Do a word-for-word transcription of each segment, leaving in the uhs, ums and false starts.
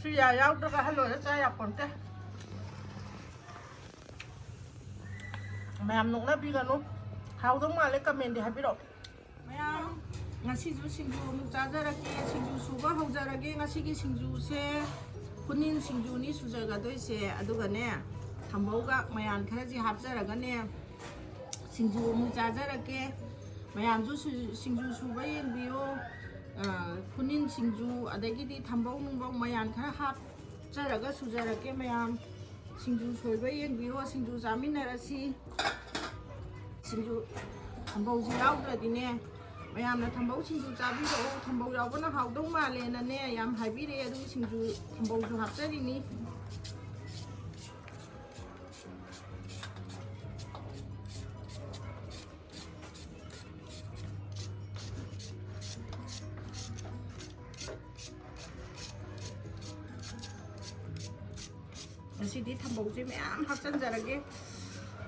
ꯁꯨꯌꯥ ꯌꯥꯎꯗ꯭ꯔꯒ ꯍꯜꯂꯣꯏꯔ ꯆꯥ ꯌꯥꯄꯣꯟꯇꯦ꯫ ꯃꯌꯥꯝ ꯅꯣꯛꯅꯕꯤꯒꯅꯨ꯫ ꯍꯥꯎꯗꯧ ꯃꯥꯜꯂꯦ, ꯀꯃꯦꯟꯗꯤ ꯍꯥꯏꯕꯤꯔꯛꯑꯣ꯫ ꯃꯌꯥꯝ, ꯉꯁꯤꯁꯨ ꯁꯤꯡꯖꯨ ꯑꯃꯨꯛ ꯆꯥꯖꯔꯛꯀꯦ꯫ ꯁꯤꯡꯖꯨ ꯁꯨꯕ ꯍꯧꯖꯔꯒꯦ꯫ ꯉꯁꯤꯒꯤ ꯁꯤꯡꯖꯨꯁꯦ ꯈꯨꯅꯤꯟ ꯁꯤꯡꯖꯨꯅꯤ ꯁꯨꯖꯒꯗꯣꯏꯁꯦ꯫ ꯑꯗꯨꯒꯅꯦ, ꯊꯝꯕꯧꯒ ꯃꯌꯥꯟ ꯈꯔꯁꯤ ꯍꯥꯞꯆꯔꯒꯅꯦ, ꯁꯤꯡꯖꯨ ꯑꯃꯨꯛ ꯆꯥꯖꯔꯛꯀꯦ꯫ ꯃꯌꯥꯝꯁꯨ ꯁꯨ-, ꯁꯤꯡꯖꯨ ꯁꯨꯕ ꯌꯦꯡꯕꯤꯌꯣ꯫ ꯑ, ꯈꯨꯅꯤꯟ ꯁꯤꯡꯖꯨ, ꯑꯗꯒꯤꯗꯤ ꯊꯝꯕꯧ ꯅꯨꯡꯕꯧ ꯃꯌꯥꯟ ꯈꯔ ꯍꯥꯞꯆꯔꯒ ꯁꯨꯖꯔꯛꯀꯦ ꯃꯌꯥꯝ꯫ ꯁꯤꯡꯖꯨ ꯁꯣꯏꯕ ꯌꯦꯡꯕꯤꯌꯣ, ꯁꯤꯡꯖꯨ ꯆꯥꯃꯤꯟꯅꯔꯁꯤ꯫ ꯁꯤꯡꯖꯨ, ꯊꯝꯕꯧꯁꯤ ꯌꯥꯎꯗ꯭ꯔꯗꯤꯅꯦ, ꯃꯌꯥꯝꯅ "ꯊꯝꯕꯧ ꯁꯤꯡꯖꯨ ꯆꯥꯕꯤꯔꯛꯑꯣ, ꯊꯝꯕꯧ ꯌꯥꯎꯕꯅ ꯍꯥꯎꯗꯧ ꯃꯥꯜꯂꯦꯅꯅꯦ" ꯌꯥꯝ ꯍꯥꯏꯕꯤꯔꯛꯑꯦ꯫ ꯑꯗꯨꯒꯤ ꯁꯤꯡꯖꯨ, ꯊꯝꯕꯧꯁꯨ ꯍꯥꯞꯆꯔꯤꯅꯤ꯫ ꯉꯁꯤꯗꯤ ꯊꯝꯕꯧꯁꯦ ꯃꯌꯥꯝ ꯍꯥꯞꯆꯤꯟꯖꯔꯒꯦ꯫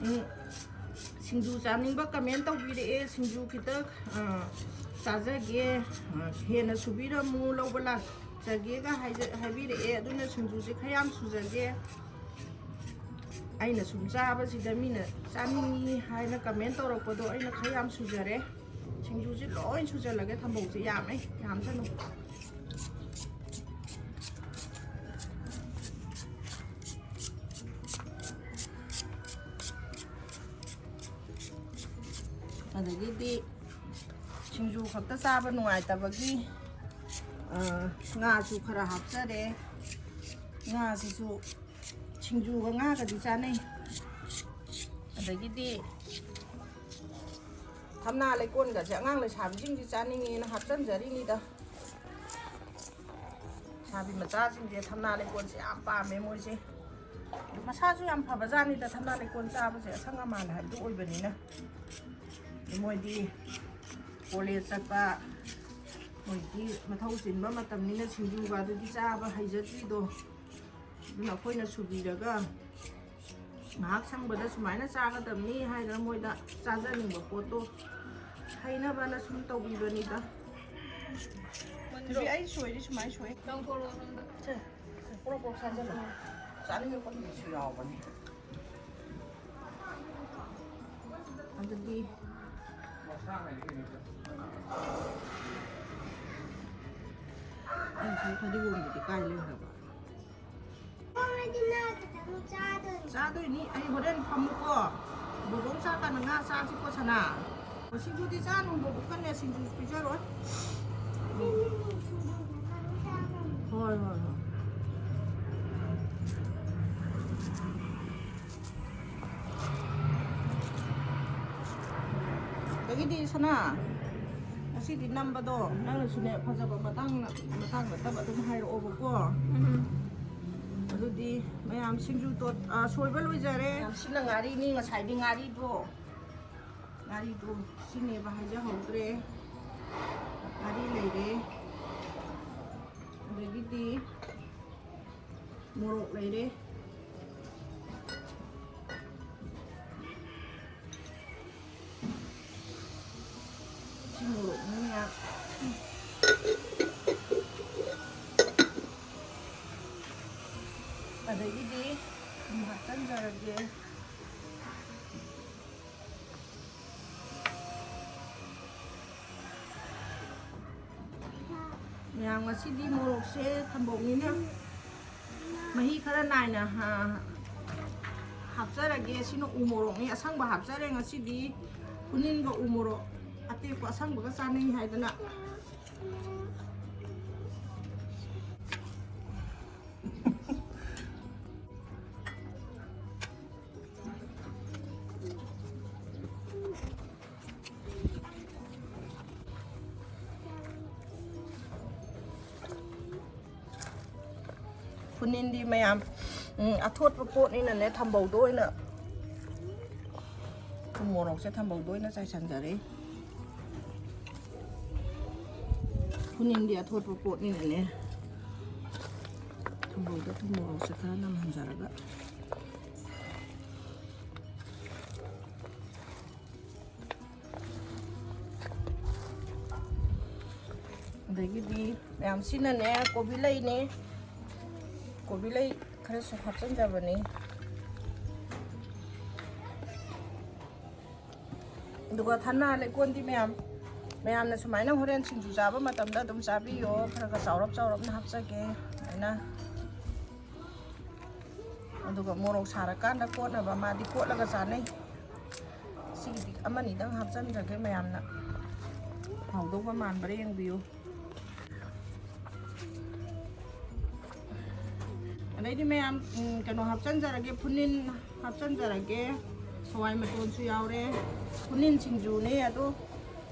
ꯎꯝ, ꯁꯤꯡꯖꯨ ꯆꯥꯅꯤꯡꯕ ꯀꯃꯦꯟ ꯇꯧꯕꯤꯔꯛꯑꯦ, ꯁꯤꯡꯖꯨ ꯈꯤꯇ, ꯑ, ꯆꯥꯖꯒꯦ, ꯑ, ꯍꯦꯟꯅ ꯁꯨꯕꯤꯔꯝꯃꯨ, ꯂꯧꯕ ꯂꯥꯛꯆꯒꯦꯒ ꯍꯥꯏꯖ-, ꯍꯥꯏꯕꯤꯔꯛꯑꯦ꯫ ꯑꯗꯨꯅ ꯁꯤꯡꯖꯨꯁꯦ ꯈꯔ ꯌꯥꯝ ꯁꯨꯖꯒꯦ꯫ ꯑꯩꯅ ꯁꯨꯝ ꯆꯥꯕꯁꯤꯗ ꯃꯤꯅ ꯆꯥꯅꯤꯡꯉꯤ ꯍꯥꯏꯅ ꯀꯃꯦꯟ ꯇꯧꯔꯛꯄꯗꯣ ꯑꯩꯅ ꯈꯔ ꯌꯥꯝ ꯁꯨꯖꯔꯦ꯫ ꯁꯤꯡꯖꯨꯁꯤ ꯂꯣꯏ ꯁꯨꯖꯜꯂꯒꯦ, ꯊꯝꯕꯧꯁꯦ ꯌꯥꯝꯃꯦ, ꯌꯥꯝꯁꯅꯨ꯫ ꯑꯗꯒꯤꯗꯤ ꯁꯤꯡꯖꯨ ꯈꯛꯇ ꯆꯥꯕ ꯅꯨꯡꯉꯥꯏꯇꯕꯒꯤ, ꯑ, ꯉꯥꯁꯨ ꯈꯔ ꯍꯥꯞꯆꯔꯦ꯫ ꯉꯥꯁꯤꯁꯨ ꯁꯤꯡꯖꯨꯒ ꯉꯥꯒꯗꯤ ꯆꯥꯅꯩ꯫ ꯑꯗꯒꯤꯗꯤ ꯊꯝꯅꯥ ꯂꯩꯀꯣꯟꯒꯁꯦ ꯑꯉꯥꯡ ꯂꯩꯁꯥꯕꯤꯁꯤꯡꯁꯤ ꯆꯥꯅꯤꯡꯉꯦꯅ ꯍꯥꯞꯆꯤꯟꯖꯔꯤꯅꯤꯗ꯫ ꯂꯩꯁꯥꯕꯤ ꯃꯆꯥꯁꯤꯡꯁꯦ ꯊꯝꯅꯥ ꯂꯩꯀꯣꯟꯁꯦ ꯌꯥꯝ ꯄꯥꯝꯃꯦ ꯃꯣꯏꯁꯦ꯫ ꯃꯁꯥꯁꯨ ꯌꯥꯝ ꯐꯕꯖꯥꯠꯅꯤꯗ ꯊꯝꯅꯥ ꯂꯩꯀꯣꯟ ꯆꯥꯕꯁꯦ, ꯑꯁꯪ ꯑꯃꯥꯟ ꯍꯥꯏꯕꯗꯨ ꯑꯣꯏꯕꯅꯤꯅ꯫ ꯃꯣꯏꯗꯤ ꯀꯣꯂꯦꯖ ꯆꯠꯄ, ꯃꯣꯏꯗꯤ ꯃꯊꯧ ꯆꯤꯟꯕ ꯃꯇꯝꯅꯤꯅ ꯁꯤꯡꯖꯨꯒ ꯑꯗꯨꯗꯤ ꯆꯥꯕ ꯍꯩꯖꯗ꯭ꯔꯤꯗꯣ꯫ ꯑꯗꯨꯅ ꯑꯩꯈꯣꯏꯅ ꯁꯨꯕꯤꯔꯒ ꯉꯥꯏꯍꯥꯛ ꯁꯪꯕꯗ ꯁꯨꯃꯥꯏꯅ ꯆꯥꯒꯗꯕꯅꯤ ꯍꯥꯏꯗꯅ ꯃꯣꯏꯗ ꯆꯥꯖꯅꯤꯡꯕ ꯄꯣꯠꯇꯣ ꯍꯩꯅꯕꯅ ꯁꯨꯝ ꯇꯧꯕꯤꯕꯅꯤꯗ꯫ ꯃꯟꯗ꯭ꯔꯣ? ꯅꯨꯄꯤ, ꯑꯩ ꯁꯣꯏꯔꯤ ꯁꯨꯃꯥꯏꯅ ꯁꯣꯏ꯫ ꯅꯪ ꯀꯣꯔꯣ ꯅꯪꯗ꯫ ꯁꯦ, ꯄꯣꯔꯣꯛ ꯄꯣꯔꯣꯛ ꯁꯥꯖꯜꯂꯣ꯫ ꯆꯥꯅꯤꯡꯉꯛꯄ ꯅꯨꯃꯤꯠꯁꯨ ꯌꯥꯎꯕꯅꯦ꯫ ꯑꯗꯨꯗꯤ ꯑꯩ ꯉꯁꯥꯏ ꯐꯗꯤꯒꯣꯝꯗꯨꯗꯤ ꯀꯥꯏ ꯂꯩꯈ꯭ꯔꯕ? ꯆꯥꯗꯣꯏꯅꯤ꯫ ꯑꯩ ꯍꯣꯔꯦꯟ ꯐꯝꯃꯨꯀꯣ꯫ ꯕꯣꯕꯣꯛ ꯆꯥꯛꯀꯥꯟꯗ ꯉꯥ ꯆꯥꯁꯤꯀꯣ, ꯁꯅꯥ꯫ ꯉꯁꯤꯕꯨꯗꯤ ꯆꯥꯅꯨ, ꯕꯣꯕꯣꯛꯀꯅꯦ ꯁꯤꯡꯖꯨ ꯄꯤꯖꯔꯣꯏ꯫ ꯍꯣꯏ, ꯍꯣꯏ, ꯍꯣꯏ꯫ ꯑꯗꯒꯤꯗꯤ ꯁꯅꯥ, ꯉꯁꯤꯗꯤ ꯅꯝꯕꯗꯣ ꯅꯪꯅꯁꯨꯅꯦ, ꯐꯖꯕ ꯃꯇꯥꯡ, ꯃꯇꯥꯡ ꯅꯠꯇꯕ ꯑꯗꯨꯝ ꯍꯥꯏꯔꯛꯑꯣꯕꯀꯣ꯫ ꯎꯝ꯫ ꯑꯗꯨꯗꯤ ꯃꯌꯥꯝ ꯁꯤꯡꯖꯨ ꯇꯣꯠ-, ꯑ, ꯁꯣꯏꯕ ꯂꯣꯏꯖꯔꯦ꯫ ꯁꯤꯅ ꯉꯥꯔꯤꯅꯤ, ꯉꯁꯥꯏꯗꯤ ꯉꯥꯔꯤꯗꯣ, ꯉꯥꯔꯤꯗꯣ ꯁꯤꯅꯦꯕ ꯍꯥꯏꯖꯍꯧꯗ꯭ꯔꯦ꯫ ꯉꯥꯔꯤ ꯂꯩꯔꯦ꯫ ꯑꯗꯒꯤꯗꯤ ꯃꯣꯔꯣꯛ ꯂꯩꯔꯦ꯫ ꯁꯤ ꯃꯣꯔꯣꯛꯅꯤꯅ꯫ ꯑꯗꯒꯤꯗꯤ ꯊꯨꯝ ꯍꯥꯞꯆꯤꯟꯖꯔꯒꯦ꯫ ꯃꯌꯥꯝ, ꯉꯁꯤꯗꯤ ꯃꯣꯔꯣꯛꯁꯦ ꯊꯝꯕꯧꯅꯤꯅ ꯃꯍꯤ ꯈꯔ ꯅꯥꯏꯅ, ꯑ, ꯍꯥꯞꯆꯔꯒꯦ꯫ ꯁꯤꯅ ꯎ ꯃꯣꯔꯣꯛꯅꯤ, ꯑꯁꯪꯕ ꯍꯥꯞꯆꯔꯦ ꯉꯁꯤꯗꯤ꯫ ꯈꯨꯅꯤꯟꯒ ꯎ ꯃꯣꯔꯣꯛ ꯑꯇꯦꯛꯄ ꯑꯁꯪꯕꯒ ꯆꯥꯅꯩ ꯍꯥꯏꯗꯅ꯫ ꯈꯨꯅꯤꯟꯗꯤ ꯃꯌꯥꯝ, ꯎꯝ, ꯑꯊꯣꯠꯄ ꯄꯣꯠꯅꯤꯅꯅꯦ, ꯊꯝꯕꯧꯗ ꯑꯣꯏꯅ, ꯊꯨꯝ ꯃꯣꯔꯣꯛꯁꯦ ꯊꯝꯕꯧꯗ ꯑꯣꯏꯅ ꯆꯥꯏꯁꯟꯖꯔꯦ꯫ ꯈꯨꯅꯤꯟꯗꯤ ꯑꯊꯣꯠꯄ ꯄꯣꯠꯅꯤꯅꯅꯦ, ꯊꯝꯕꯧꯗ ꯊꯨꯝ ꯃꯣꯔꯣꯛꯁꯦ ꯈꯔ ꯅꯝꯍꯟꯖꯔꯒ꯫ ꯑꯗꯒꯤꯗꯤ ꯃꯌꯥꯝ ꯁꯤꯅꯅꯦ, ꯀꯣꯕꯤ ꯂꯩꯅꯦ, ꯀꯣꯕꯤ ꯂꯩ ꯈꯔꯁꯨ ꯍꯥꯞꯆꯤꯟꯖꯕꯅꯤ꯫ ꯑꯗꯨꯒ ꯊꯅꯥ ꯂꯩꯀꯣꯟꯗꯤ ꯃꯌꯥꯝ, ꯃꯌꯥꯝꯅ ꯁꯨꯃꯥꯏꯅ ꯍꯣꯔꯦꯟ ꯁꯤꯡꯖꯨ ꯆꯥꯕ ꯃꯇꯝꯗ ꯑꯗꯨꯝ ꯆꯥꯕꯤꯌꯣ꯫ ꯈꯔ ꯈꯔ ꯆꯥꯎꯔꯞ ꯆꯥꯎꯔꯞꯅ ꯍꯥꯞꯆꯒꯦ ꯑꯗꯨꯃꯥꯏꯅ꯫ ꯑꯗꯨꯒ ꯃꯣꯔꯣꯛ ꯁꯥꯔꯀꯥꯟꯗ ꯀꯣꯠꯅꯕ, ꯃꯥꯗꯤ ꯀꯣꯠꯂꯒ ꯆꯥꯅꯩ꯫ ꯁꯤꯒꯤꯗꯤ ꯑꯃꯅꯤꯗꯪ ꯍꯥꯞꯆꯤꯟꯖꯒꯦ, ꯃꯌꯥꯝꯅ ꯍꯥꯎꯗꯧꯕ ꯃꯥꯟꯕ꯭ꯔꯥ ꯌꯦꯡꯕꯤꯌꯨ꯫ ꯑꯗꯩꯗꯤ ꯃꯌꯥꯝ, ꯎꯝ, ꯀꯩꯅꯣ ꯍꯥꯞꯆꯤꯟꯖꯔꯒꯦ, ꯐꯨꯅꯤꯟ ꯍꯥꯞꯆꯤꯟꯖꯔꯒꯦ꯫ ꯍꯋꯥꯏ ꯃꯇꯣꯟꯁꯨ ꯌꯥꯎꯔꯦ꯫ ꯐꯨꯅꯤꯟ ꯁꯤꯡꯖꯨꯅꯦ ꯑꯗꯣ,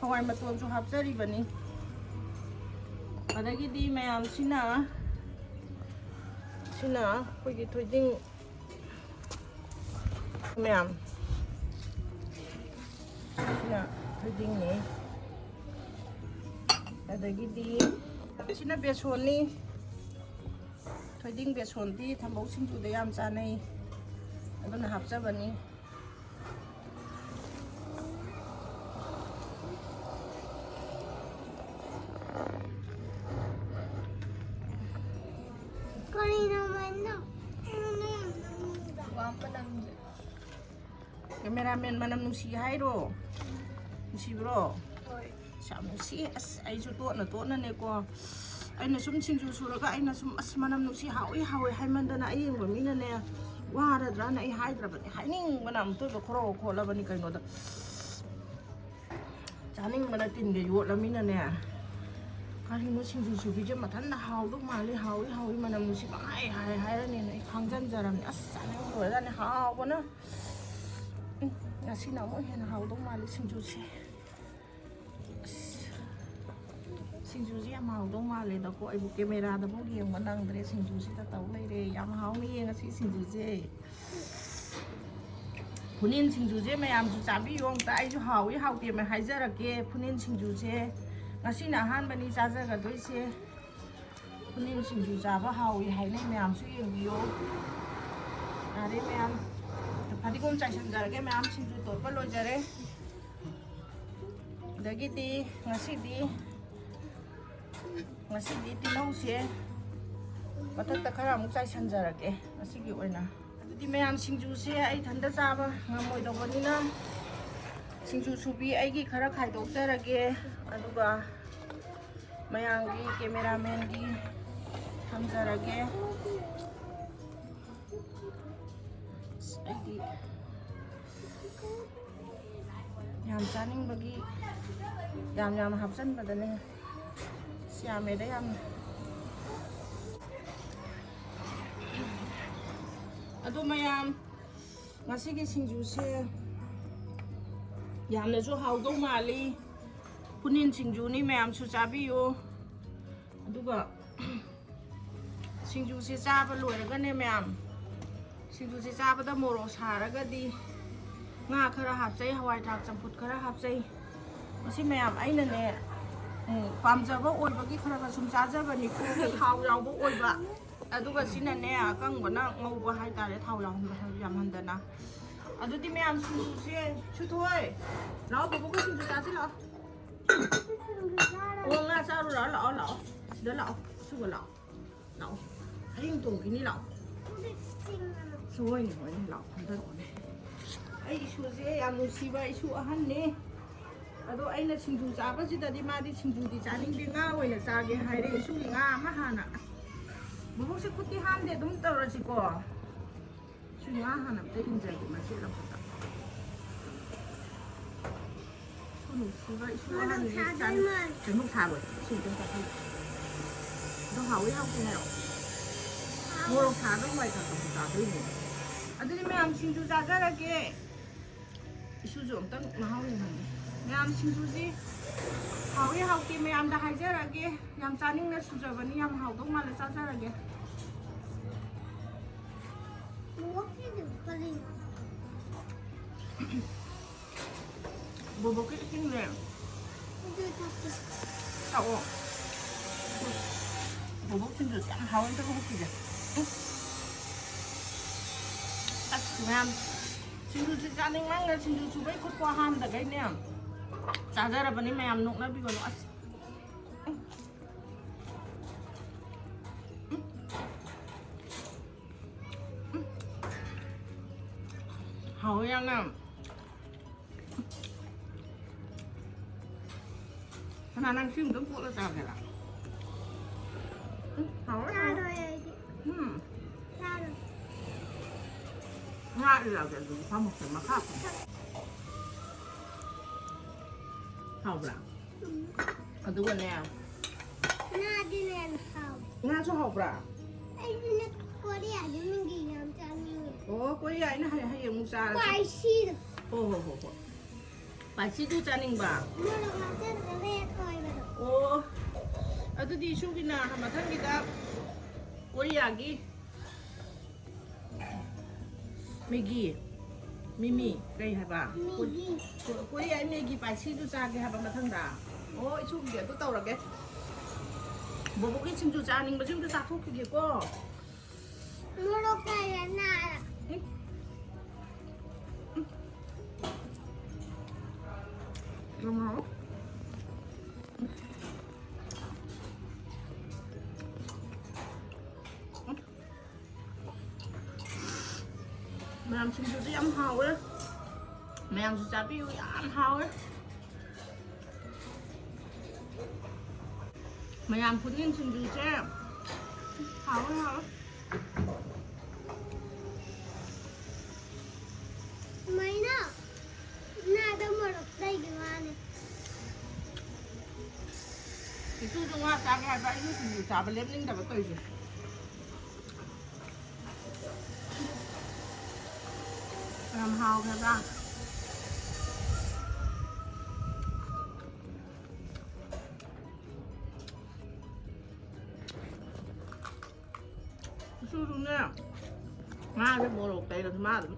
ꯍꯋꯥꯏ ꯃꯇꯣꯟꯁꯨ ꯍꯥꯞꯆꯔꯤꯕꯅꯤ꯫ ꯑꯗꯒꯤꯗꯤ ꯃꯌꯥꯝꯁꯤꯅ, ꯁꯤꯅ ꯑꯩꯈꯣꯏꯒꯤ ꯊꯣꯏꯗꯤꯡ ꯃꯌꯥꯝ, ꯁꯤꯅ ꯊꯣꯏꯗꯤꯡꯅꯦ꯫ ꯑꯗꯒꯤꯗꯤ ꯁꯤꯅ ꯕꯦꯁꯣꯟꯅꯤ꯫ ꯊꯣꯏꯗꯤꯡ ꯕꯦꯁꯣꯟꯗꯤ ꯊꯝꯕꯧ ꯁꯤꯡꯖꯨꯗ ꯌꯥꯝ ꯆꯥꯅꯩ, ꯑꯗꯨꯅ ꯍꯥꯞꯆꯕꯅꯤ꯫ ꯀꯔꯤꯅꯣ ꯃꯩꯅꯣ? ꯋꯥ ꯃꯅꯝꯁꯦ꯫ ꯀꯦꯃꯦꯔꯥꯃꯦꯟ ꯃꯅꯝ ꯅꯨꯡꯁꯤ ꯍꯥꯏꯔꯣ? ꯅꯨꯡꯁꯤꯕ꯭ꯔꯣ? ꯍꯣꯏ꯫ ꯑꯁ, ꯌꯥꯝ ꯅꯨꯡꯁꯤ꯫ ꯑꯁ, ꯑꯩꯁꯨ ꯇꯣꯠꯅ ꯇꯣꯠꯅꯅꯦꯀꯣ, ꯑꯩꯅ ꯁꯨꯝ ꯁꯤꯡꯖꯨ ꯁꯨꯔꯒ ꯑꯩꯅ ꯁꯨꯝ, "ꯑꯁ, ꯃꯅꯝ ꯅꯨꯡꯁꯤ, ꯍꯥꯎꯏ, ꯍꯥꯎꯏ" ꯍꯥꯏꯃꯟꯗꯅ ꯑꯌꯦꯡꯕ ꯃꯤꯅꯅꯦ ꯋꯥꯔꯗ꯭ꯔꯥꯅ ꯑꯩ ꯍꯥꯏꯗ꯭ꯔꯕꯅꯤ꯫ ꯍꯥꯏꯅꯤꯡꯕꯅ ꯑꯃꯨꯛꯇꯣꯏꯕ ꯈꯣꯔꯣ ꯈꯣꯠꯂꯕꯅꯤ ꯀꯩꯅꯣꯗ꯫ ꯆꯥꯅꯤꯡꯕꯅ ꯇꯤꯟꯒ ꯌꯣꯠꯂꯃꯤꯅꯅꯦ꯫ ꯀꯔꯤꯅꯣ ꯁꯤꯡꯖꯨ ꯁꯨꯕꯤꯁꯦ ꯃꯊꯟꯇ ꯍꯥꯎꯗꯧ ꯃꯥꯜꯂꯤ, ꯍꯥꯎꯏ, ꯍꯥꯎꯏ, ꯃꯅꯝ ꯅꯨꯡꯁꯤ ꯄꯪꯍꯥꯏ ꯍꯥꯏ ꯍꯥꯏꯔꯅꯦꯅ ꯑꯩ ꯈꯥꯡꯖꯟꯖꯔꯕꯅꯤ꯫ ꯑꯁ, ꯆꯥꯅꯤꯡꯕ ꯂꯣꯏꯔꯖꯥꯠꯅꯤ, ꯍꯥꯎꯕꯅ꯫ ꯎꯝ, ꯉꯁꯤꯅ ꯑꯃꯨꯛ ꯍꯦꯟꯅ ꯍꯥꯎꯗꯧ ꯃꯥꯜꯂꯤ ꯁꯤꯡꯖꯨꯁꯦ꯫ ꯑꯁ, ꯁꯤꯡꯖꯨꯁꯦ ꯌꯥꯝ ꯍꯥꯎꯗꯧ ꯃꯥꯜꯂꯦꯗꯀꯣ꯫ ꯑꯩꯕꯨ ꯀꯦꯃꯦꯔꯥꯗꯐꯥꯎ ꯌꯦꯡꯕ ꯅꯪꯗ꯭ꯔꯦ, ꯁꯤꯡꯖꯨꯁꯤꯗ ꯇꯧ ꯂꯩꯔꯦ꯫ ꯌꯥꯝ ꯍꯥꯎꯅ ꯌꯦꯡꯉꯁꯤ ꯁꯤꯡꯖꯨꯁꯦ꯫ ꯐꯨꯅꯤꯟ ꯁꯤꯡꯖꯨꯁꯦ ꯃꯌꯥꯝꯁꯨ ꯆꯥꯕꯤꯌꯨ ꯑꯝꯇ꯫ ꯑꯩꯁꯨ ꯍꯥꯎꯏ ꯍꯥꯎꯇꯦ ꯑꯃ ꯍꯥꯏꯖꯔꯛꯀꯦ꯫ ꯐꯨꯅꯤꯟ ꯁꯤꯡꯖꯨꯁꯦ ꯉꯁꯤꯅ ꯑꯍꯥꯟꯕꯅꯤ ꯆꯥꯖꯒꯗꯣꯏꯁꯦ꯫ ꯐꯨꯅꯤꯟ ꯁꯤꯡꯖꯨ ꯆꯥꯕ ꯍꯥꯎꯏ ꯍꯥꯏꯅꯩ, ꯃꯌꯥꯝꯁꯨ ꯌꯦꯡꯕꯤꯌꯨ꯫ ꯌꯥꯔꯦ ꯃꯌꯥꯝ, ꯐꯗꯤꯒꯣꯝ ꯆꯥꯏꯁꯟꯖꯔꯒꯦ ꯃꯌꯥꯝ, ꯁꯤꯡꯖꯨ ꯇꯣꯠꯄ ꯂꯣꯏꯖꯔꯦ꯫ ꯑꯗꯒꯤꯗꯤ ꯉꯁꯤꯗꯤ, ꯉꯁꯤꯗꯤ ꯇꯤꯜꯍꯧꯁꯦ, ꯃꯊꯛꯇ ꯈꯔ ꯑꯃꯨꯛ ꯆꯥꯏꯁꯟꯖꯔꯒꯦ ꯉꯁꯤꯒꯤ ꯑꯣꯏꯅ꯫ ꯑꯗꯨꯗꯤ ꯃꯌꯥꯝ, ꯁꯤꯡꯖꯨꯁꯦ ꯑꯩ ꯏꯊꯟꯇ ꯆꯥꯕ ꯉꯝꯃꯣꯏꯗꯧꯕꯅꯤꯅ ꯁꯤꯡꯖꯨ ꯁꯨꯕꯤ ꯑꯩꯒꯤ ꯈꯔ ꯈꯥꯏꯗꯣꯛꯆꯔꯒꯦ꯫ ꯑꯗꯨꯒ ꯃꯌꯥꯝꯒꯤ, ꯀꯦꯃꯦꯔꯥꯃꯦꯟꯒꯤ ꯊꯝꯖꯔꯒꯦ꯫ ꯑꯁ, ꯑꯩꯗꯤ ꯌꯥꯝ ꯆꯥꯅꯤꯡꯕꯒꯤ ꯌꯥꯝ ꯌꯥꯝ ꯍꯥꯞꯆꯟꯕꯗꯅꯦ꯫ ꯑꯁ, ꯌꯥꯝꯃꯦꯗ ꯌꯥꯝꯅ꯫ ꯑꯗꯣ ꯃꯌꯥꯝ, ꯉꯁꯤꯒꯤ ꯁꯤꯡꯖꯨꯁꯦ ꯌꯥꯝꯅꯁꯨ ꯍꯥꯎꯗꯧ ꯃꯥꯜꯂꯤ꯫ ꯄꯨꯅꯤꯟ ꯁꯤꯡꯖꯨꯅꯤ, ꯃꯌꯥꯝꯁꯨ ꯆꯥꯕꯤꯌꯨ꯫ ꯑꯗꯨꯒ ꯁꯤꯡꯖꯨꯁꯦ ꯆꯥꯕ ꯂꯣꯏꯔꯒꯅꯦ ꯃꯌꯥꯝ, ꯁꯤꯡꯖꯨꯁꯦ ꯆꯥꯕꯗ ꯃꯣꯔꯣꯛ ꯁꯥꯔꯒꯗꯤ ꯉꯥ ꯈꯔ ꯍꯥꯞꯆꯩ, ꯍꯋꯥꯏ ꯊ꯭ꯔꯥꯛ ꯆꯝꯐꯨꯠ ꯈꯔ ꯍꯥꯞꯆꯩ꯫ ꯃꯁꯤ ꯃꯌꯥꯝ ꯑꯩꯅꯅꯦ, ꯎꯝ, ꯄꯥꯝꯖꯕ ꯑꯣꯏꯕꯒꯤ ꯈꯔ ꯈꯔ ꯁꯨꯝ ꯆꯥꯖꯕꯅꯤꯀꯣ, ꯊꯥꯎ ꯌꯥꯎꯕ ꯑꯣꯏꯕ꯫ ꯑꯗꯨꯒ ꯁꯤꯅꯅꯦ, ꯑꯀꯪꯕꯅ ꯉꯧꯕ ꯍꯥꯏꯇꯥꯔꯦ, ꯊꯥꯎ ꯌꯥꯎꯍꯟꯕ ꯌꯥꯝꯍꯟꯗꯅ꯫ ꯑꯗꯨꯗꯤ ꯃꯌꯥꯝ, ꯁꯤꯡꯖꯨꯁꯦ, ꯁꯨꯊꯣꯏ, ꯂꯥꯛꯑꯣ, ꯕꯣꯕꯣꯛꯀ ꯁꯤꯡꯖꯨ ꯆꯥꯁꯤ ꯂꯥꯛꯑꯣ꯫ ꯑꯣ, ꯉꯥ ꯆꯥꯔꯨꯔꯣ, ꯂꯥꯛꯑꯣ, ꯂꯥꯛꯑꯣ, ꯁꯤꯗ ꯂꯥꯛꯑꯣ, ꯁꯨꯕ ꯂꯥꯛꯑꯣ, ꯂꯥꯛꯑꯣ, ꯍꯌꯦꯡ ꯇꯣꯡꯈꯤꯅꯤ, ꯂꯥꯛꯑꯣ꯫ ꯍꯣꯏꯅꯦ, ꯍꯣꯏꯅꯦ, ꯂꯥꯛꯑꯣ, ꯐꯝꯊꯔꯛꯑꯣꯅꯦ꯫ ꯑꯩ ꯏꯁꯨꯁꯦ ꯌꯥꯝ ꯅꯨꯡꯁꯤꯕ ꯏꯁꯨ ꯑꯍꯟꯅꯦ꯫ ꯑꯗꯣ ꯑꯩꯅ ꯁꯤꯡꯖꯨ ꯆꯥꯕꯁꯤꯗꯗꯤ ꯃꯥꯗꯤ ꯁꯤꯡꯖꯨꯗꯤ ꯆꯥꯅꯤꯡꯗꯦ, ꯉꯥ ꯑꯣꯏꯅ ꯆꯥꯒꯦ ꯍꯥꯏꯔꯦ꯫ ꯏꯁꯨꯒꯤ ꯉꯥ ꯑꯃ ꯍꯥꯟꯅ, ꯑꯁ, ꯕꯣꯕꯣꯛꯁꯦ ꯈꯨꯠꯇꯤ ꯍꯥꯝꯗꯦ, ꯑꯗꯨꯝ ꯇꯧꯔꯁꯤꯀꯣ꯫ ꯏꯁꯨ ꯉꯥ ꯍꯥꯟꯅ ꯑꯝꯇ ꯏꯟꯖꯒꯦ ꯃꯆꯦꯠ ꯑꯃꯈꯛꯇ꯫ ꯏꯁꯨ ꯅꯨꯡꯁꯤꯕ ꯏꯁꯨ ꯃꯣꯔꯣꯛ ꯑꯍꯟꯅꯤ ꯁꯥꯗꯣꯏ ꯆꯥꯅꯤꯡ-, ꯃꯥꯜꯂꯦ꯫ ꯀꯩꯅꯣ ꯁꯥꯕ ꯏꯁꯨ ꯑꯝꯇꯪ ꯆꯥꯊꯣꯛ꯫ ꯑꯗꯣ ꯍꯥꯎꯋꯤ ꯍꯥꯎꯇꯦ ꯍꯥꯏꯔꯣ? ꯃꯣꯔꯣꯛ ꯁꯥꯗꯣꯏ ꯃꯥꯏ ꯀꯥꯡꯁꯣꯏ ꯆꯥꯗꯣꯏꯅꯦ꯫ ꯑꯗꯨꯗꯤ ꯃꯌꯥꯝ ꯁꯤꯡꯖꯨ ꯆꯥꯖꯔꯒꯦ꯫ ꯏꯁꯨꯁꯨ ꯑꯝꯇꯪ ꯃꯍꯥꯎ ꯌꯦꯡꯍꯟꯒꯦ꯫ ꯃꯌꯥꯝ ꯁꯤꯡꯖꯨꯁꯤ ꯍꯥꯎꯏ ꯍꯥꯎꯇꯦ ꯃꯌꯥꯝꯗ ꯍꯥꯏꯖꯔꯒꯦ꯫ ꯌꯥꯝ ꯆꯥꯅꯤꯡꯅ ꯁꯨꯖꯕꯅꯤ, ꯌꯥꯝ ꯍꯥꯎꯗꯧ ꯃꯥꯜꯂꯦ, ꯆꯥꯖꯔꯒꯦ꯫ ꯃꯣꯔꯣꯛꯁꯤꯁꯨ ꯀꯔꯤꯅꯣ? ꯕꯣꯕꯣꯛꯀꯤ ꯏꯁꯤꯡꯅꯦ꯫ ꯑꯗꯨ ꯊꯛꯀꯦ꯫ ꯊꯛꯑꯣ꯫ ꯕꯣꯕꯣꯛ ꯁꯤꯡꯖꯨꯁꯦ ꯌꯥꯝ ꯍꯥꯎꯋꯦ, ꯑꯝꯇ ꯍꯧꯒꯠꯈꯤꯒꯦ꯫ ꯎꯝ꯫ ꯑꯁ, ꯃꯌꯥꯝ, ꯁꯤꯡꯖꯨꯁꯦ ꯆꯥꯅꯤꯡꯃꯟꯈ꯭ꯔꯦ, ꯁꯤꯡꯖꯨ ꯁꯨꯕꯩ ꯈꯨꯠꯄꯨ ꯍꯥꯝꯗꯈꯩꯅꯦ꯫ ꯆꯥꯖꯔꯕꯅꯤ ꯃꯌꯥꯝ, ꯅꯣꯛꯅꯕꯤꯒꯅꯨ꯫ ꯑꯁ꯫ ꯎꯝ꯫ ꯍꯥꯎꯋꯦ ꯌꯥꯝꯅ꯫ ꯀꯅꯥ ꯅꯪ ꯁꯤ ꯑꯃꯨꯛꯇꯪ ꯀꯣꯠꯂ ꯆꯥꯒꯦꯔꯥ? ꯎꯝ, ꯍꯥꯎꯋꯦ, ꯍꯥꯎꯋꯦ꯫ ꯆꯥꯔꯣꯏ ꯑꯩꯗꯤ꯫ ꯎꯝ꯫ ꯆꯥꯔꯣꯏ꯫ ꯉꯥ ꯏꯔꯛꯑꯒꯦ ꯑꯗꯨꯗꯤ ꯐꯝꯃꯁꯦ ꯃꯈꯥ ꯐꯝ-, ꯍꯥꯎꯕ꯭ꯔꯥ? ꯎꯝ꯫ ꯑꯗꯨꯒꯅꯦ꯫ ꯉꯥꯗꯤꯅꯦ ꯌꯥꯝ ꯍꯥꯎꯋꯦ꯫ ꯉꯥꯁꯨ ꯍꯥꯎꯕ꯭ꯔꯥ? ꯑꯩꯗꯤꯅꯦ ꯀꯣꯔꯤꯌꯥꯒꯤ ꯃꯤꯒꯤ ꯌꯥꯝ ꯆꯥꯅꯤꯡꯉꯦ꯫ ꯑꯣ, ꯀꯣꯔꯤꯌꯥ ꯑꯩꯅ ꯍꯌꯦꯡ, ꯍꯌꯦꯡ ꯑꯃꯨꯛ ꯆꯥꯔꯁꯤ꯫ ꯁ꯭ꯄꯥꯏꯁꯤꯗꯣ꯫ ꯍꯣ, ꯍꯣ, ꯍꯣ, ꯍꯣ꯫ ꯁ꯭ꯄꯥꯏꯁꯤꯗꯨ ꯆꯥꯅꯤꯡꯕ? ꯃꯣꯔꯣꯛ ꯍꯥꯞꯆꯤꯜꯂꯒ ꯔꯦꯗ ꯑꯣꯏꯕꯗꯣ꯫ ꯑꯣ꯫ ꯑꯗꯨꯗꯤ ꯏꯁꯨꯒꯤꯅ ꯃꯊꯪꯒꯤꯗ ꯀꯣꯔꯤꯌꯥꯒꯤ ꯃꯦꯒꯤ꯫ ꯃꯤꯃꯤ꯫ ꯀꯩ ꯍꯥꯏꯕ? ꯃꯦꯒꯤ꯫ ꯀꯣ-, ꯀꯣꯔꯤꯌꯥꯒꯤ ꯃꯦꯒꯤ ꯁ꯭ꯄꯥꯏꯁꯤꯗꯨ ꯆꯥꯒꯦ ꯍꯥꯏꯕ ꯃꯊꯪꯗ꯫ ꯑꯣ, ꯏꯁꯨꯒꯤꯗꯤ ꯑꯗꯨ ꯇꯧꯔꯒꯦ꯫ ꯕꯣꯕꯣꯛꯀꯤ ꯁꯤꯡꯖꯨ ꯆꯥꯅꯤꯡꯕꯁꯤꯡꯗꯨ ꯆꯥꯊꯣꯛꯈꯤꯒꯦꯀꯣ꯫ ꯃꯣꯔꯣꯛ ꯀꯌꯥ ꯅꯥꯔ? ꯎꯝ꯫ ꯎꯝ꯫ ꯌꯥꯝ ꯍꯥꯎꯋꯦ꯫ ꯎꯝ꯫ ꯃꯌꯥꯝ ꯁꯤꯡꯖꯨꯁꯦ ꯌꯥꯝ ꯍꯥꯎꯋꯦ꯫ ꯃꯌꯥꯝꯁꯨ ꯆꯥꯕꯤꯌꯨ, ꯌꯥꯝ ꯍꯥꯎꯋꯦ꯫ ꯃꯌꯥꯝ ꯄꯨꯛꯅꯤꯡ ꯁꯤꯡꯖꯨꯁꯦ ꯍꯥꯎꯋꯦ, ꯍꯥꯎꯋꯦ꯫ ꯁꯨꯃꯥꯏꯅ ꯉꯥꯗ ꯃꯣꯔꯣꯛ ꯂꯩꯒꯤ ꯋꯥꯅꯦ꯫ ꯏꯁꯨꯁꯨ ꯉꯥ ꯆꯥꯒꯦ ꯍꯥꯏꯕ, ꯑꯩꯁꯨ ꯁꯤꯡꯖꯨ ꯆꯥꯕ ꯂꯦꯞꯅꯤꯡꯗꯕ ꯇꯧꯔꯤꯁꯦ꯫ ꯌꯥꯝ ꯍꯥꯎꯈ꯭ꯔꯕ꯫ ꯏꯁꯨꯁꯨꯅꯦ, ꯉꯥꯁꯦ ꯃꯣꯔꯣꯛ ꯇꯩꯔꯁꯨ ꯃꯥ ꯑꯗꯨꯝ꯫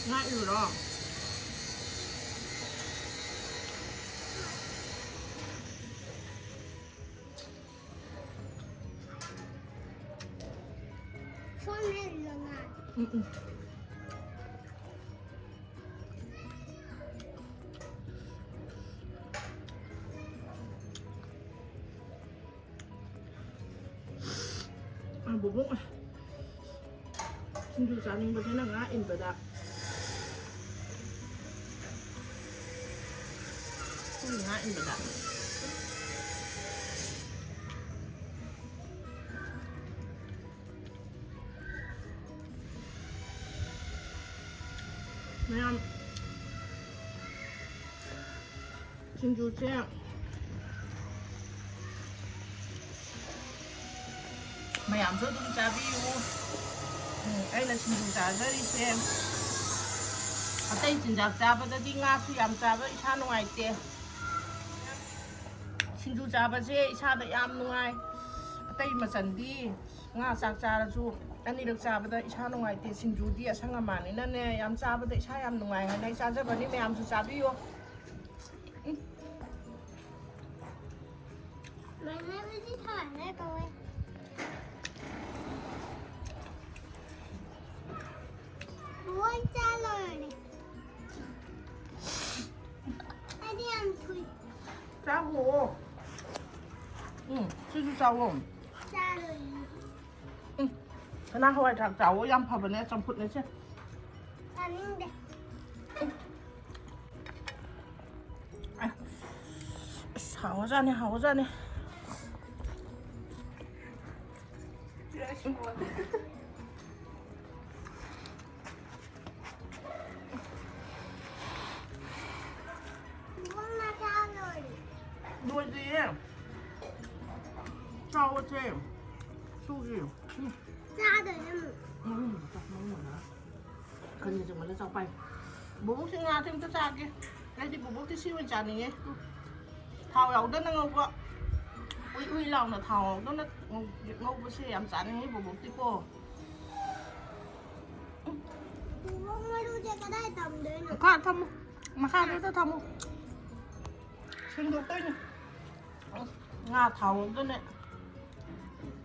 ꯉꯥ ꯏꯔꯣ꯫ ꯁꯣꯝꯅ ꯏꯜꯂꯣ ꯉꯥ꯫ ꯎꯝ, ꯎꯝ꯫ ꯑ, ꯕꯣꯕꯣꯛ, ꯁꯤꯡꯖꯨ ꯆꯥꯅꯤꯡꯕꯁꯤꯅ ꯉꯥ ꯏꯟꯕꯗ꯫ ꯉꯥ ꯏꯟꯕꯗ꯫ ꯃꯌꯥꯝ ꯁꯤꯡꯖꯨꯁꯦ ꯃꯌꯥꯝꯁꯨ ꯑꯗꯨꯝ ꯆꯥꯕꯤꯌꯨ꯫ ꯎꯝ, ꯑꯩꯅ ꯁꯤꯡꯖꯨ ꯆꯥꯖꯔꯤꯁꯦ, ꯑꯇꯩ ꯆꯤꯟꯖꯥꯛ ꯆꯥꯕꯗꯗꯤ ꯉꯥꯁꯨ ꯌꯥꯝ ꯆꯥꯕ ꯏꯁꯥ ꯅꯨꯡꯉꯥꯏꯇꯦ꯫ ꯁꯤꯡꯖꯨ ꯆꯥꯕꯁꯦ ꯏꯁꯥꯗ ꯌꯥꯝ ꯅꯨꯡꯉꯥꯏ꯫ ꯑꯇꯩ ꯃꯆꯜꯗꯤ ꯉꯥ ꯆꯥꯛ ꯆꯥꯔꯁꯨ ꯑꯅꯤꯔꯛ ꯆꯥꯕꯗ ꯏꯁꯥ ꯅꯨꯡꯉꯥꯏꯇꯦ꯫ ꯁꯤꯡꯖꯨꯗꯤ ꯑꯁꯪ ꯑꯃꯥꯟꯅꯤꯅꯅꯦ ꯌꯥꯝ ꯆꯥꯕꯗ ꯏꯁꯥ ꯌꯥꯝ ꯅꯨꯡꯉꯥꯏ ꯍꯥꯏꯅ ꯑꯩ ꯆꯥꯖꯕꯅꯤ꯫ ꯃꯌꯥꯝꯁꯨ ꯆꯥꯕꯤꯌꯨ꯫ ꯎꯝ꯫ ꯃꯥꯏꯅꯥꯗꯤ ꯊꯥꯔꯦ ꯇꯧꯋꯦ꯫ ꯂꯣꯏ ꯆꯥ ꯂꯣꯏꯔꯦ꯫ ꯑꯩꯗꯤ ꯌꯥꯝ ꯊꯨꯏ꯫ ꯆꯥꯈꯣ꯫ ꯎꯝ, ꯁꯤꯁꯨ ꯆꯥꯎꯋꯣ꯫ ꯆꯥ ꯂꯣꯏꯔꯦ꯫ ꯎꯝ, ꯀꯅꯥ ꯍꯋꯥꯏ ꯊ꯭ꯔꯥꯛ ꯆꯥꯎꯋꯣ, ꯌꯥꯝ ꯐꯕꯅꯦ, ꯆꯝꯐꯨꯠꯅꯦ ꯁꯦ꯫ ꯆꯥꯅꯤꯡꯗꯦ꯫ ꯑꯁ, ꯍꯥꯎꯖꯥꯠꯅꯤ, ꯍꯥꯎꯖꯥꯠꯅꯤ꯫ ꯂꯣꯏꯗ꯭ꯔꯤꯌꯦ꯫ ꯆꯥꯎꯑꯣꯁꯦ꯫ ꯁꯨꯒꯤ꯫ ꯎꯝ꯫ ꯆꯥꯗꯣꯏꯅꯦ ꯑꯃꯨꯛ꯫ ꯃꯔꯨ ꯃꯔꯨ ꯆꯥꯎ, ꯃꯔꯨ ꯃꯔꯨ꯫ ꯀꯔꯤ ꯆꯪꯕꯅ ꯆꯥꯎ ꯄꯥꯏ꯫ ꯕꯣꯕꯣꯛꯁꯦ ꯉꯥꯁꯦ ꯑꯝꯇ ꯆꯥꯒꯦ꯫ ꯑꯩꯗꯤ ꯕꯣꯕꯣꯛꯇꯤ ꯁꯤ ꯑꯣꯏꯅ ꯆꯥꯅꯤꯡꯉꯦ꯫ ꯊꯥꯎ ꯌꯥꯎꯗꯅ ꯉꯧꯕ꯫ ꯎꯏ ꯎꯏ ꯂꯥꯎꯅ ꯊꯥꯎ ꯌꯥꯎꯗꯅ ꯉꯧ-, ꯉꯧꯕꯁꯦ ꯌꯥꯝ ꯆꯥꯅꯤꯡꯉꯤ ꯕꯣꯕꯣꯛꯇꯤꯀꯣ꯫ ꯕꯣꯕꯣꯛ ꯃꯔꯨꯁꯦ ꯀꯗꯥꯏ ꯊꯝꯗꯣꯏꯅꯣ? ꯃꯈꯥ ꯊꯝꯃꯨ꯫ ꯃꯈꯥꯗꯨꯗ ꯊꯝꯃꯨ꯫ ꯁꯦꯡꯗꯣꯛꯇꯣꯏꯅꯤ꯫ ꯉꯥ ꯊꯥꯎ ꯌꯥꯎꯗꯅ,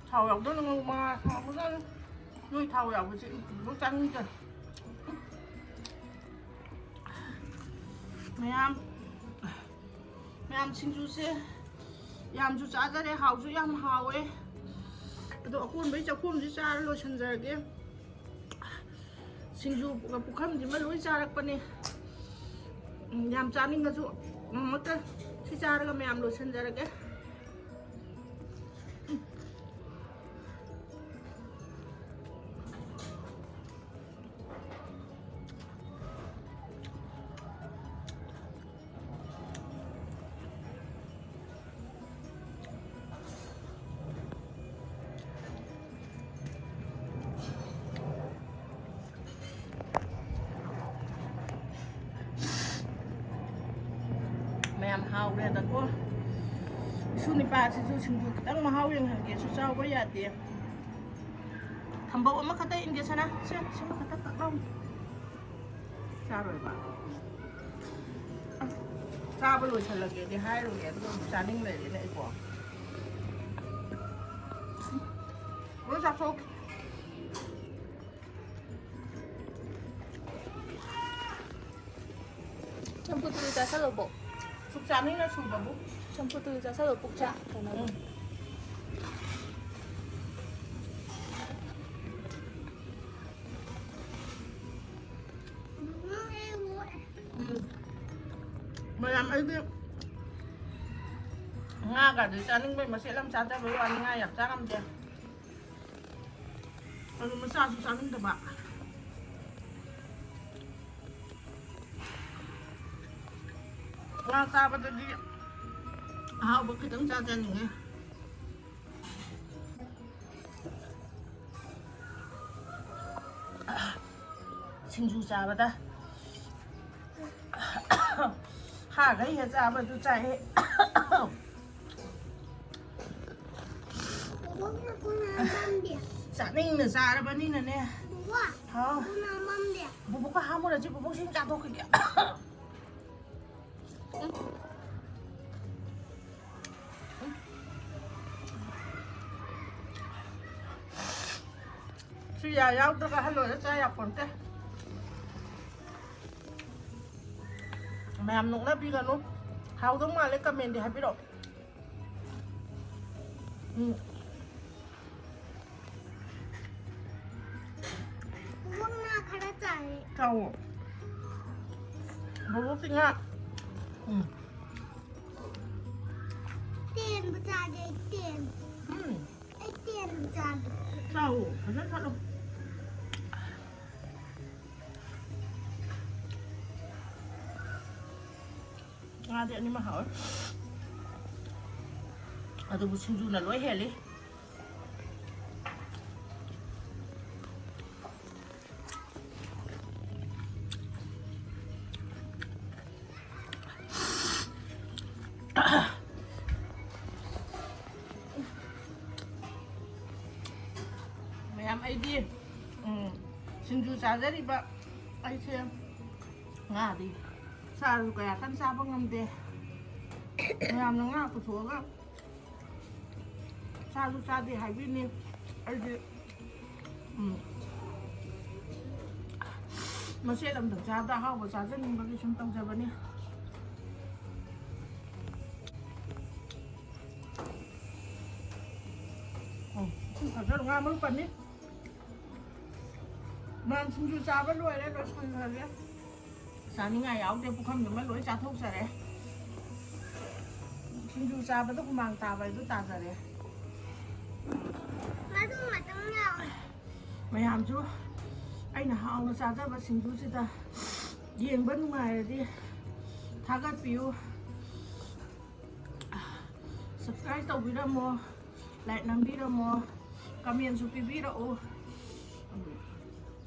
ꯊꯥꯎ ꯌꯥꯎꯗꯅ ꯉꯧꯕ ꯉꯥ ꯊꯥꯎ ꯌꯥꯎꯗꯅ꯫ ꯅꯣꯏ ꯊꯥꯎ ꯌꯥꯎꯕꯁꯦ ꯑꯃꯨꯛ ꯆꯥꯅꯤꯡꯗꯦ꯫ ꯃꯌꯥꯝ, ꯃꯌꯥꯝ ꯁꯤꯡꯖꯨꯁꯦ ꯌꯥꯝꯁꯨ ꯆꯥꯖꯔꯦ, ꯍꯥꯎꯁꯨ ꯌꯥꯝ ꯍꯥꯎꯋꯦ꯫ ꯑꯗꯣ ꯑꯀꯣꯟꯕꯩ ꯆꯥꯛꯈꯣꯝꯁꯤ ꯆꯥꯔ ꯂꯣꯏꯁꯤꯟꯖꯔꯒꯦ꯫ ꯁꯤꯡꯖꯨꯒ ꯄꯨꯈꯝꯁꯤꯃ ꯂꯣꯏ ꯆꯥꯔꯛꯄꯅꯦ꯫ ꯎꯝ, ꯌꯥꯝ ꯆꯥꯅꯤꯡꯉꯁꯨ ꯉꯝꯃꯛꯇ꯭ꯔꯦ꯫ ꯁꯤ ꯆꯥꯔꯒ ꯃꯌꯥꯝ ꯂꯣꯏꯁꯤꯟꯖꯔꯒꯦ꯫ ꯃꯌꯥꯝ ꯍꯥꯎꯔꯦꯗꯀꯣ꯫ ꯏꯁꯨ ꯅꯤꯄꯥꯁꯤꯁꯨ ꯁꯤꯡꯖꯨ ꯈꯤꯇꯪ ꯃꯍꯥꯎ ꯌꯦꯡꯍꯟꯒꯦꯁꯨ ꯆꯥꯎꯕ ꯌꯥꯗꯦ꯫ ꯊꯝꯕꯧ ꯑꯃꯈꯛꯇ ꯏꯟꯒꯦ ꯁꯅꯥ꯫ ꯁꯦ, ꯁꯤꯃꯈꯛꯇ ꯀꯛꯂꯝꯃꯨ꯫ ꯆꯥꯔꯣꯏꯕ꯫ ꯆꯥꯕ ꯂꯣꯏꯁꯜꯂꯒꯦꯗꯤ ꯍꯥꯏꯔꯨꯔꯦ, ꯑꯗꯨꯒ ꯑꯃꯨꯛ ꯆꯥꯅꯤꯡ ꯂꯩꯔꯦꯅꯦ ꯑꯩꯕꯣ꯫ ꯂꯣꯏ ꯆꯥꯊꯣꯛ꯫ ꯆꯝꯐꯨꯠꯇꯨꯗꯤ ꯆꯥꯁꯜꯂꯣ, ꯕꯣꯛ꯫ ꯁꯨꯛ ꯆꯥꯅꯤꯡꯅ ꯁꯨꯕꯕꯨ꯫ ꯆꯝꯐꯨꯠꯇꯨꯗꯤ ꯆꯥꯁꯜꯂꯣ, ꯄꯨꯛ ꯆꯥꯛꯇꯅꯕ꯫ ꯎꯝ꯫ ꯎꯝ꯫ ꯃꯌꯥꯝ, ꯑꯩꯗꯤ ꯉꯥꯒꯗꯤ ꯆꯥꯅꯤꯡꯕꯩ ꯃꯆꯦꯠ ꯑꯃ ꯆꯥꯖꯕꯩ ꯋꯥꯅꯤ, ꯉꯥ ꯌꯥꯝ ꯆꯥ ꯉꯝꯗꯦ꯫ ꯑꯗꯨ ꯃꯆꯥꯁꯨ ꯆꯥꯅꯤꯡꯗꯕ꯫ ꯉꯥ ꯆꯥꯕꯗꯗꯤ ꯑꯍꯥꯎꯕ ꯈꯤꯇꯪ ꯆꯥꯖꯅꯤꯡꯉꯦ꯫ ꯁꯤꯡꯖꯨ ꯆꯥꯕꯗ ꯍꯥꯒꯩ ꯍꯦꯛ ꯆꯥꯕꯗꯨ ꯆꯥꯏ꯫ ꯕꯣꯕꯣꯛꯅ ꯀꯣꯟꯅ ꯃꯝꯗꯦ꯫ ꯆꯥꯅꯤꯡꯅ ꯆꯥꯔꯕꯅꯤꯅꯅꯦ꯫ ꯕꯣꯕꯣꯛ, ꯍꯥꯎ꯫ ꯀꯣꯟꯅ ꯃꯝꯗꯦ꯫ ꯕꯣꯕꯣꯛꯀ ꯍꯥꯝꯃꯨꯔꯁꯤ, ꯕꯣꯕꯣꯛ ꯁꯤ ꯆꯥꯊꯣꯛꯈꯤꯒꯦ꯫ ꯌꯥ ꯌꯥꯎꯗ꯭ꯔꯒ ꯍꯜꯂꯣꯏꯔ ꯆꯥ ꯌꯥꯄꯣꯟꯇꯦ꯫ ꯃꯌꯥꯝ ꯅꯣꯛꯅꯕꯤꯒꯅꯨ꯫ ꯍꯥꯎꯗꯧ ꯃꯥꯜꯂꯦ ꯀꯃꯦꯟꯗꯤ ꯍꯥꯏꯕꯤꯔꯛꯑꯣ꯫ ꯎꯝ꯫ ꯉꯥ ꯈꯔ ꯆꯥꯏ꯫ ꯆꯥꯎꯋꯣ꯫ ꯕꯣꯕꯣꯛꯇꯤ ꯉꯥ꯫ ꯎꯝ꯫ ꯇꯦꯟꯕ ꯆꯥꯒꯦ, ꯑꯩ ꯇꯦꯟ꯫ ꯎꯝ꯫ ꯑꯩ ꯇꯦꯟ ꯆꯥꯒꯦ꯫ ꯆꯥꯎꯋꯣ, ꯐꯖꯅ ꯊꯠꯂꯣ꯫ ꯉꯥꯗꯤ ꯑꯅꯤꯃꯛ ꯍꯥꯎꯋꯦ꯫ ꯑꯗꯨꯕꯨ ꯁꯤꯡꯖꯨꯅ ꯂꯣꯏ ꯍꯦꯜꯂꯤ꯫ ꯃꯌꯥꯝ, ꯑꯩꯗꯤ, ꯎꯝ, ꯁꯤꯡꯖꯨ ꯆꯥꯖꯔꯤꯕ ꯑꯩꯁꯦ ꯉꯥꯗꯤ ꯆꯥꯔꯁꯨ ꯀꯌꯥ ꯀꯟꯅ ꯆꯥꯕ ꯉꯝꯗꯦ꯫ ꯃꯌꯥꯝꯅ ꯉꯥ ꯄꯨꯊꯣꯛꯑꯒ ꯆꯥꯁꯨ ꯆꯥꯗꯦ ꯍꯥꯏꯕꯤꯅꯤ꯫ ꯑꯩꯗꯤ, ꯎꯝ, ꯃꯆꯦꯠ ꯑꯝꯇꯪ ꯆꯥꯕꯗ ꯑꯍꯥꯎꯕ ꯆꯥꯖꯅꯤꯡꯕꯒꯤ ꯁꯨꯝ ꯇꯧꯖꯕꯅꯤ꯫ ꯎꯝ, ꯏꯁꯤꯡ ꯊꯛꯆꯜꯂꯨ, ꯉꯥ ꯃꯔꯨ ꯄꯟꯅꯤ꯫ ꯃꯌꯥꯝ ꯁꯤꯡꯖꯨ ꯆꯥꯕ ꯂꯣꯏꯔꯦ, ꯂꯣꯏꯁꯤꯟꯈ꯭ꯔꯒꯦ꯫ ꯆꯥꯅꯤꯡꯉꯥꯏ ꯌꯥꯎꯗꯦ, ꯄꯨꯈꯝꯗꯨꯃ ꯂꯣꯏ ꯆꯥꯊꯣꯛꯆꯔꯦ꯫ ꯁꯤꯡꯖꯨ ꯆꯥꯕꯗ ꯍꯨꯃꯥꯡ ꯇꯥꯕ ꯍꯥꯏꯗꯨ ꯇꯥꯖꯔꯦ꯫ ꯃꯔꯨ ꯉꯥꯛꯇꯪ ꯌꯥꯎꯔꯦ꯫ ꯃꯌꯥꯝꯁꯨ ꯑꯩꯅ ꯍꯥꯎꯅ ꯆꯥꯖꯕ ꯁꯤꯡꯖꯨꯁꯤꯗ ꯌꯦꯡꯕ ꯅꯨꯡꯉꯥꯏꯔꯗꯤ ꯊꯥꯒꯠꯄꯤꯌꯨ꯫ Subscribe ꯇꯧꯕꯤꯔꯝꯃꯣ, like ꯅꯝꯕꯤꯔꯝꯃꯣ, comment ꯁꯨ ꯄꯤꯕꯤꯔꯛꯎ꯫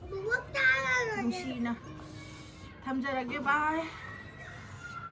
ꯕꯣꯕꯣꯛ ꯆꯥꯔꯔꯣꯏꯒꯦ꯫ ꯅꯨꯡꯁꯤꯅ ꯊꯝꯖꯔꯒꯦ, bye꯫